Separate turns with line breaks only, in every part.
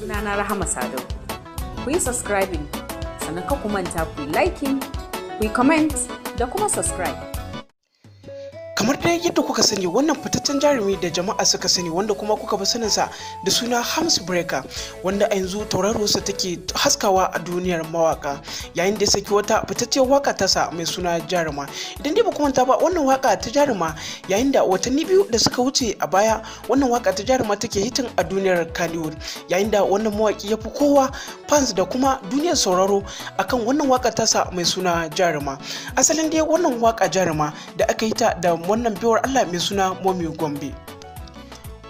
Sunana Rahama Sadau. Ku yi subscribing, sannan ka ku manta ku yi liking, ku yi comment da kuma subscribe.
Kamar dai yadda kuka sani, wannan fitaccen jarumi da jama'a suka sani, wanda kuma kuka fi saninsa da suna Hamisu Breaker, wanda a yanzu tauraruwarsa take haskawa a duniyar mawaka, yayin da ya saki wata fitacciyar waka tasa mai suna Jaruma. Idan dai ba ku manta ba, wannan waka ta Jaruma, yayin da watanni 2 da suka wuce a baya wannan waka ta Jaruma take hitting a duniyar Kannywood, yayin da wannan mawaki ya fi kowa fans da kuma duniyar sauraro akan wannan waka tasa mai suna Jaruma. Asalin dai wannan waka Jaruma da aka yi ta da wannan baiwar Allah mai suna Momi Gombe.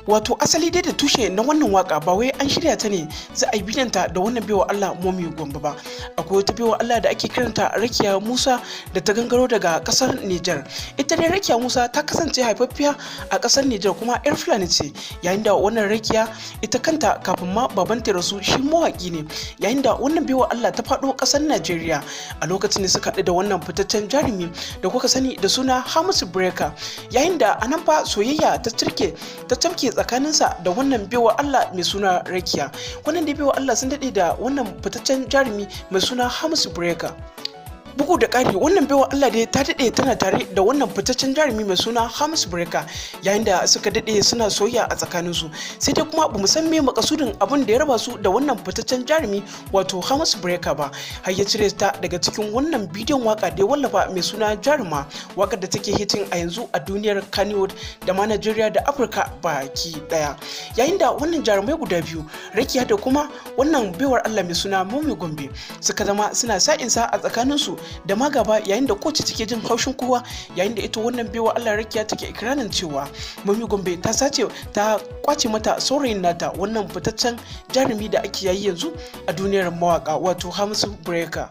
Wato asali dai da tushe na wannan waka ba wai an shirya ta ne za a yi bidanta da wannan baiwa Allah Momi Gombe ba. Akwai wata baiwa Allah da ake kiranta Rakiya Musa da ta gangaro daga kasar Niger. Ita dai Rakiya Musa ta kasance haifaffiya a kasar Niger kuma yar Fulani ce, yayin da wannan Rakiya ita kanta kafin ma baban ta rasu shi mawaki ne, yayin da wannan baiwa Allah ta faɗo kasar Najeriya a lokacin da suka haɗu da wannan fitaccen jarumi da kuka sani da suna Hamisu Breaker, yayin da anan fa soyayya ta cirke ta tafke tsakaninsa da wannan baiwa Allah mai suna Rakiya. Wannan da baiwa Allah sun daɗe da wannan fitaccen jarumi mai suna Hamisu Breaker. Bugu da ƙari, wannan baiwa Allah dai ta daɗe tana tare da wannan fitaccen jarumi mai suna Hamisu Breaker, yayin da suka daɗe suna soyayya a tsakaninsu. Sai dai kuma bamu san me makasudin abin da ya raba su da wannan fitaccen jarumi wato Hamisu Breaker ba, har ya cire ta daga cikin wannan bidiyon waka da ya wallafa mai suna Jaruma, wakar da take hitting a yanzu a duniyar Kannywood da ma Najeriya da Afirka baki daya. Yayin da wannan jarumai guda biyu, Rakiya da kuma wannan baiwar Allah mai suna Momi Gombe, suka zama suna sa'insa a tsakaninsu da ma gaba, yayin da kowace take jin haushin kowa, yayin da ita wannan baiwa Allah Rakiya take ikirarin cewa Momi Gombe ta sace ta kwace mata saurayin nata, wannan fitaccen jarumi da ake yayi yanzu a duniyar mawaka wato Hamisu Breaker.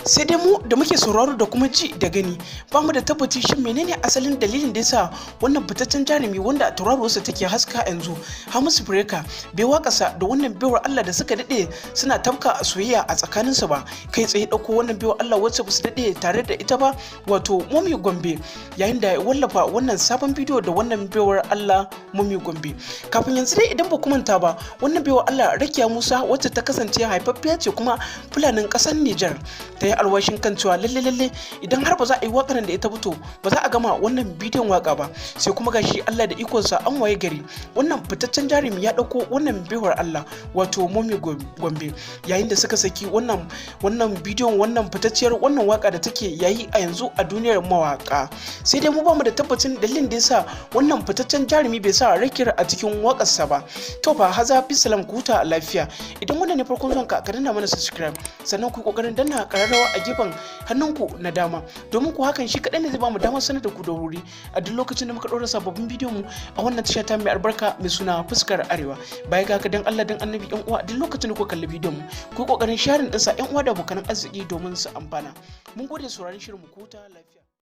Sai dai mu da muke sauraro da kuma ji da gani ba mu da tabbaci shin menene asalin dalilin da yasa wannan fitaccen jarumi wanda tauraruwarsa take haska yanzu Hamisu Breaker bai wakasa da wannan baiwar Allah da suka dade suna tafka soyayya a tsakaninsu ba, kai tsaye dauko wannan baiwar Allah wacce ba su dade tare da ita ba wato Momi Gombe, yayin da ya wallafa wannan sabon bidiyo da wannan baiwar Allah Momi Gombe. Kafin yanzu dai, idan ba ku manta ba, wannan baiwar Allah Rakiya Musa, wacce ta kasance haifaffiya ce kuma Fulanin kasar Niger, ta yi alwashin kan cewa lalle lalle idan har ba za a yi wakar da ita fito ba za a gama wannan bidiyon waka ba. Sai kuma gashi Allah da ikonsa an waye gari wannan fitaccen jarumi ya dauko wannan baiwar Allah wato Momi Gombe, yayin da suka saki wannan bidiyon, wannan fitacciyar wannan waka da take yayi a yanzu a duniyar mawaka. Sai dai mu ba mu da tabbacin dalilin da yasa wannan fitaccen jarumi bai sa Rakiyar a cikin wakarsa ba. To fa, haza bisalam, ku huta lafiya. Idan wannan ne farkon zuwanka, ka danna mana subscribe, sannan ku yi kokarin danna kararrawa a gefen hannunku na dama, domin ku hakan shi kaɗai ne zai bamu damar sanar da ku da wuri a duk lokacin da muka ɗora sababbin bidiyon mu a wannan tasha ta mai albarka mai suna Fuskar Arewa. Baya ga haka, dan Allah dan Annabi, yan uwa, duk lokacin da kuka kalli bidiyon mu, ku yi kokarin sharing ɗinsa yan uwa da abokan arziki domin su amfana. Mun gode sauraron shirin mu, ku huta lafiya.